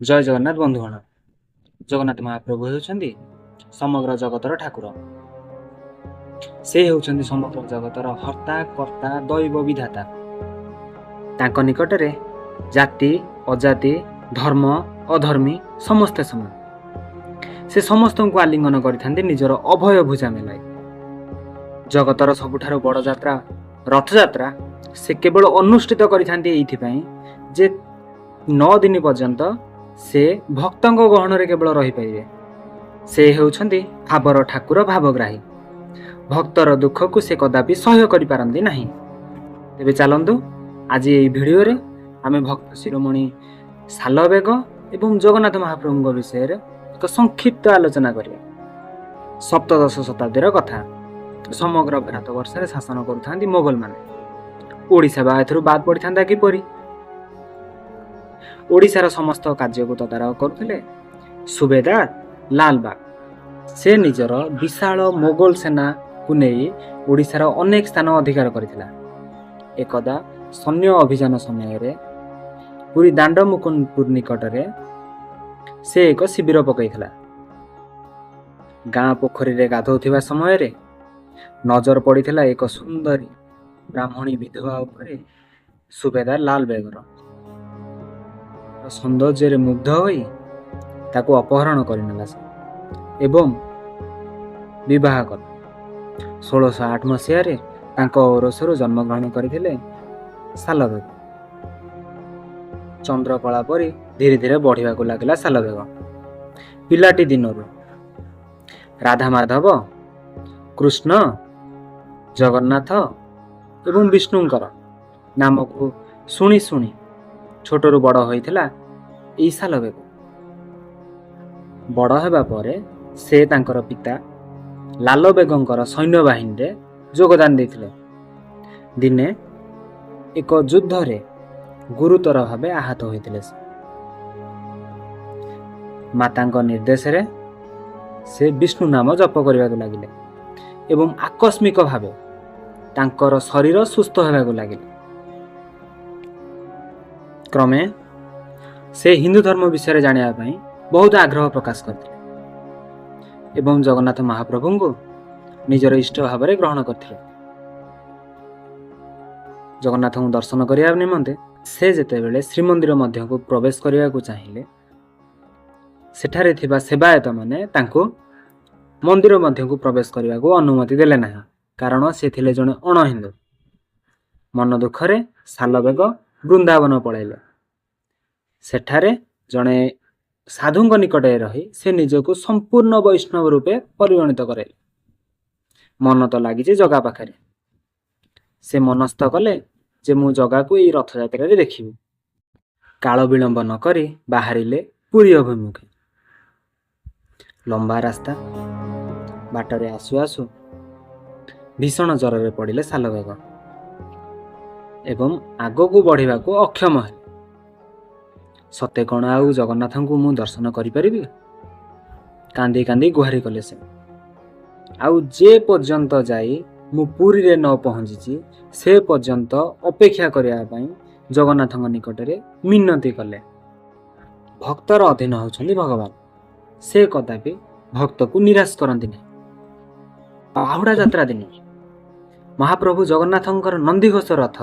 ଜୟ ଜଗନ୍ନାଥ ବନ୍ଧୁଗଣ। ଜଗନ୍ନାଥ ମହାପ୍ରଭୁ ହେଉଛନ୍ତି ସମଗ୍ର ଜଗତର ଠାକୁର। ସେ ହେଉଛନ୍ତି ସମଗ୍ର ଜଗତର ହର୍ତ୍ତା, କର୍ତ୍ତା, ଦୈବ, ବିଧାତା। ତାଙ୍କ ନିକଟରେ ଜାତି, ଅଜାତି, ଧର୍ମ, ଅଧର୍ମୀ ସମସ୍ତେ ସମାନ। ସେ ସମସ୍ତଙ୍କୁ ଆଲିଙ୍ଗନ କରିଥାନ୍ତି ନିଜର ଅଭୟ ଭୁଜା ମେଲାଇ। ଜଗତର ସବୁଠାରୁ ବଡ଼ ଯାତ୍ରା ରଥଯାତ୍ରା ସେ କେବଳ ଅନୁଷ୍ଠିତ କରିଥାନ୍ତି ଏଇଥିପାଇଁ ଯେ 9 ଦିନ ପର୍ଯ୍ୟନ୍ତ ସେ ଭକ୍ତଙ୍କ ଗହଣରେ କେବଳ ରହିପାରିବେ। ସେ ହେଉଛନ୍ତି ଭାବର ଠାକୁର, ଭାବଗ୍ରାହୀ। ଭକ୍ତର ଦୁଃଖକୁ ସେ କଦାପି ସହ୍ୟ କରିପାରନ୍ତି ନାହିଁ। ତେବେ ଚାଲନ୍ତୁ, ଆଜି ଏହି ଭିଡ଼ିଓରେ ଆମେ ଭକ୍ତ ଶିରୋମଣି ସାଲବେଗ ଏବଂ ଜଗନ୍ନାଥ ମହାପ୍ରଭୁଙ୍କ ବିଷୟରେ ଏକ ସଂକ୍ଷିପ୍ତ ଆଲୋଚନା କରିବା। ସପ୍ତଦଶ ଶତାବ୍ଦୀର କଥା। ସମଗ୍ର ଭାରତବର୍ଷରେ ଶାସନ କରୁଥାନ୍ତି ମୋଗଲମାନେ। ଓଡ଼ିଶା ବା ଏଥିରୁ ବାଦ ପଡ଼ିଥାନ୍ତା କିପରି? ଓଡ଼ିଶାର ସମସ୍ତ କାର୍ଯ୍ୟକୁ ତଦାରଖ କରୁଥିଲେ ସୁବେଦାର ଲାଲବାଗ। ସେ ନିଜର ବିଶାଳ ମୋଗଲ ସେନାକୁ ନେଇ ଓଡ଼ିଶାର ଅନେକ ସ୍ଥାନ ଅଧିକାର କରିଥିଲା। ଏକଦା ସୈନ୍ୟ ଅଭିଯାନ ସମୟରେ ପୁରୀ ଦାଣ୍ଡ ମୁକୁନ୍ଦପୁର ନିକଟରେ ସେ ଏକ ଶିବିର ପକାଇଥିଲା। ଗାଁ ପୋଖରୀରେ ଗାଧୋଉଥିବା ସମୟରେ ନଜର ପଡ଼ିଥିଲା ଏକ ସୁନ୍ଦରୀ ବ୍ରାହ୍ମଣୀ ବିଧବା ଉପରେ ସୁବେଦାର ଲାଲବେଗର। ସୌନ୍ଦର୍ଯ୍ୟରେ ମୁଗ୍ଧ ହୋଇ ତାକୁ ଅପହରଣ କରିନେଲା ସେ ଏବଂ ବିବାହ କଲା। 1608 ମସିହାରେ ତାଙ୍କ ଔରସରୁ ଜନ୍ମଗ୍ରହଣ କରିଥିଲେ ସାଲବେଗ। ଚନ୍ଦ୍ରକଳା ପରି ଧୀରେ ଧୀରେ ବଢ଼ିବାକୁ ଲାଗିଲା ସାଲବେଗ। ପିଲାଟି ଦିନରୁ ରାଧା ମାଧବ, କୃଷ୍ଣ, ଜଗନ୍ନାଥ ଏବଂ ବିଷ୍ଣୁଙ୍କର ନାମକୁ ଶୁଣି ଶୁଣି ଛୋଟରୁ ବଡ଼ ହୋଇଥିଲା ଏଇ ସାଲବେଗ। ବଡ଼ ହେବା ପରେ ସେ ତାଙ୍କର ପିତା ଲାଲବେଗଙ୍କର ସୈନ୍ୟବାହିନୀରେ ଯୋଗଦାନ ଦେଇଥିଲେ। ଦିନେ ଏକ ଯୁଦ୍ଧରେ ଗୁରୁତର ଭାବେ ଆହତ ହୋଇଥିଲେ ସେ। ମାତାଙ୍କ ନିର୍ଦ୍ଦେଶରେ ସେ ବିଷ୍ଣୁ ନାମ ଜପ କରିବାକୁ ଲାଗିଲେ ଏବଂ ଆକସ୍ମିକ ଭାବେ ତାଙ୍କର ଶରୀର ସୁସ୍ଥ ହେବାକୁ ଲାଗିଲା। କ୍ରମେ ସେ ହିନ୍ଦୁ ଧର୍ମ ବିଷୟରେ ଜାଣିବା ପାଇଁ ବହୁତ ଆଗ୍ରହ ପ୍ରକାଶ କରିଥିଲେ ଏବଂ ଜଗନ୍ନାଥ ମହାପ୍ରଭୁଙ୍କୁ ନିଜର ଇଷ୍ଟ ଭାବରେ ଗ୍ରହଣ କରିଥିଲେ। ଜଗନ୍ନାଥଙ୍କୁ ଦର୍ଶନ କରିବା ନିମନ୍ତେ ସେ ଯେତେବେଳେ ଶ୍ରୀମନ୍ଦିର ମଧ୍ୟକୁ ପ୍ରବେଶ କରିବାକୁ ଚାହିଁଲେ, ସେଠାରେ ଥିବା ସେବାୟତମାନେ ତାଙ୍କୁ ମନ୍ଦିର ମଧ୍ୟକୁ ପ୍ରବେଶ କରିବାକୁ ଅନୁମତି ଦେଲେ ନାହିଁ, କାରଣ ସେ ଥିଲେ ଜଣେ ଅଣହିନ୍ଦୁ। ମନ ଦୁଃଖରେ ସାଲବେଗ ବୃନ୍ଦାବନ ପଳାଇଲେ। ସେଠାରେ ଜଣେ ସାଧୁଙ୍କ ନିକଟରେ ରହି ସେ ନିଜକୁ ସମ୍ପୂର୍ଣ୍ଣ ବୈଷ୍ଣବ ରୂପେ ପରିଗଣିତ କରାଇଲେ। ମନ ତ ଲାଗିଛି ଜଗା ପାଖରେ। ସେ ମନସ୍ଥ କଲେ ଯେ ମୁଁ ଜଗାକୁ ଏଇ ରଥଯାତ୍ରାରେ ଦେଖିବି। କାଳ ବିଳମ୍ବ ନ କରି ବାହାରିଲେ ପୁରୀ ଅଭିମୁଖେ। ଲମ୍ବା ରାସ୍ତା। ବାଟରେ ଆସୁ ଆସୁ ଭୀଷଣ ଜ୍ୱରରେ ପଡ଼ିଲେ ସାଲବେଗ ଏବଂ ଆଗକୁ ବଢ଼ିବାକୁ ଅକ୍ଷମ ହେଲେ। ସତେ କ'ଣ ଆଉ ଜଗନ୍ନାଥଙ୍କୁ ମୁଁ ଦର୍ଶନ କରିପାରିବି? କାନ୍ଦି କାନ୍ଦି ଗୁହାରି କଲେ ସେ। ଆଉ ଯେ ପର୍ଯ୍ୟନ୍ତ ଯାଇ ମୁଁ ପୁରୀରେ ନ ପହଞ୍ଚିଛି, ସେ ପର୍ଯ୍ୟନ୍ତ ଅପେକ୍ଷା କରିବା ପାଇଁ ଜଗନ୍ନାଥଙ୍କ ନିକଟରେ ମିନତି କଲେ। ଭକ୍ତର ଅଧୀନ ହେଉଛନ୍ତି ଭଗବାନ। ସେ କଦାପି ଭକ୍ତକୁ ନିରାଶ କରନ୍ତି ନାହିଁ। ବାହୁଡ଼ା ଯାତ୍ରା ଦିନ ମହାପ୍ରଭୁ ଜଗନ୍ନାଥଙ୍କର ନନ୍ଦିଘୋଷ ରଥ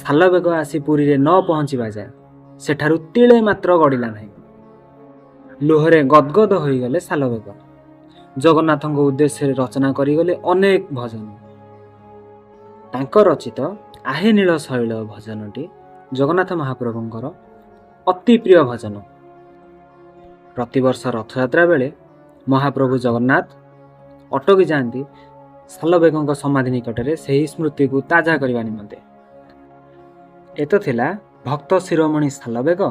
ସାଲବେଗ ଆସି ପୁରୀରେ ନ ପହଞ୍ଚିବା ଯାଏ ସେଠାରୁ ତିଳେ ମାତ୍ର ଗଡ଼ିଲା ନାହିଁ। ଲୁହରେ ଗଦଗଦ ହୋଇଗଲେ ସାଲବେଗ। ଜଗନ୍ନାଥଙ୍କ ଉଦ୍ଦେଶ୍ୟରେ ରଚନା କରିଗଲେ ଅନେକ ଭଜନ। ତାଙ୍କ ରଚିତ ଆହେ ନୀଳ ଶୈଳ ଭଜନଟି ଜଗନ୍ନାଥ ମହାପ୍ରଭୁଙ୍କର ଅତି ପ୍ରିୟ ଭଜନ। ପ୍ରତିବର୍ଷ ରଥଯାତ୍ରା ବେଳେ ମହାପ୍ରଭୁ ଜଗନ୍ନାଥ ଅଟକି ଯାଆନ୍ତି ସାଲବେଗଙ୍କ ସମାଧି ନିକଟରେ, ସେହି ସ୍ମୃତିକୁ ତାଜା କରିବା ନିମନ୍ତେ। ଏତ ଥିଲା ଭକ୍ତ ଶିରୋମଣି ସାଲବେଗ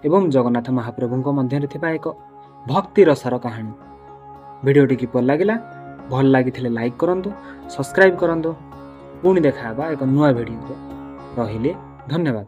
ଏବଂ ଜଗନ୍ନାଥ ମହାପ୍ରଭୁଙ୍କ ମଧ୍ୟରେ ଥିବା ଏକ ଭକ୍ତି ରସର କାହାଣୀ। ଭିଡ଼ିଓଟି କିପରି ଲାଗିଲା? ଭଲ ଲାଗିଥିଲେ ଲାଇକ୍ କରନ୍ତୁ, ସବସ୍କ୍ରାଇବ୍ କରନ୍ତୁ। ପୁଣି ଦେଖା ହେବା ଏକ ନୂଆ ଭିଡ଼ିଓରେ। ରହିଲି, ଧନ୍ୟବାଦ।